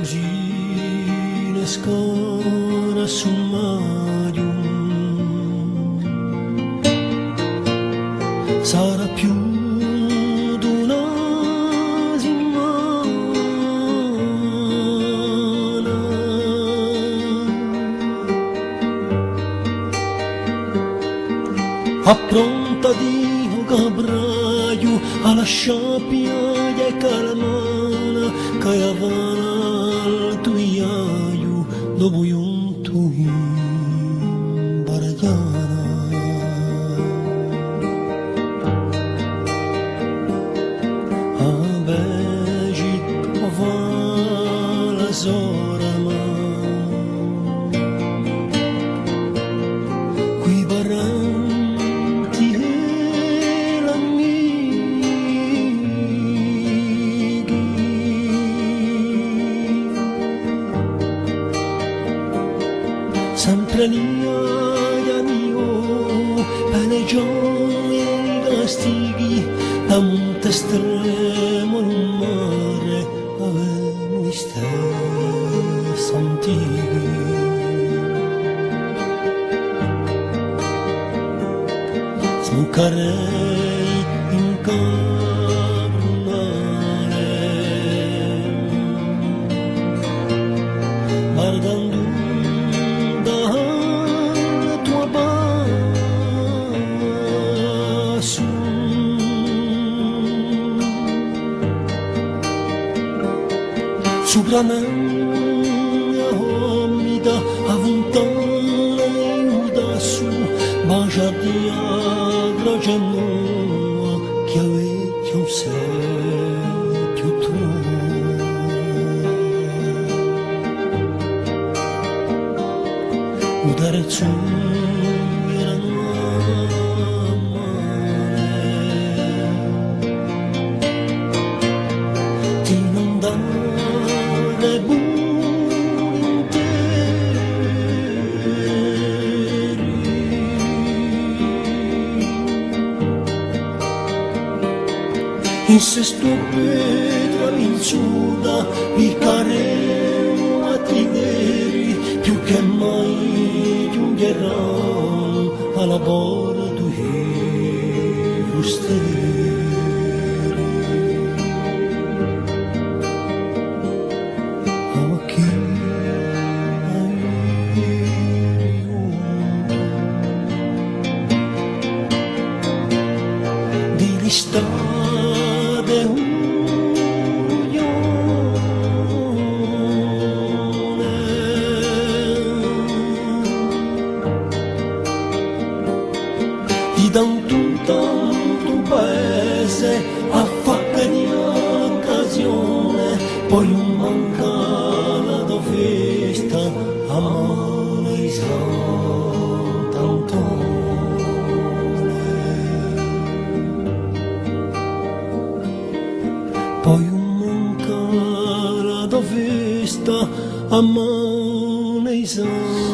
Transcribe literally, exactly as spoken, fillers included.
Sine scara su maghju, sarà più d'una simana. Appronta di u capraghju, à lascià piaghja è calamana, chì a fana al tuiaghju, dopu ghjuntu in Baraghjana. Ah, bè, ci pò fà la sora, ma cù i parenti è l'amichi. Sempre nia, nia, pene, gioie è castighi, da monte estremu à u mare, avemu i stessi antichi. Smuccarei in caprunale, guardandu da tua passu. Supra a mia umida, a funtana è u tassu, bacia di a croce nova, chì a vechja ùn sè più trova. U terzu era una mane. Ti non dare volentieri. In stu petru vinzutu, piccaremu à ti vede, più chè mai ghjunghjerà à la porta di i fusteri. Ah, ma chì di l'istati un ghjornu di tantu in tantu u paese affacca di occasione, poi ùn manca à la to festa a mane di Sant'Antone. Poi ùn manca à la to festa a mane di San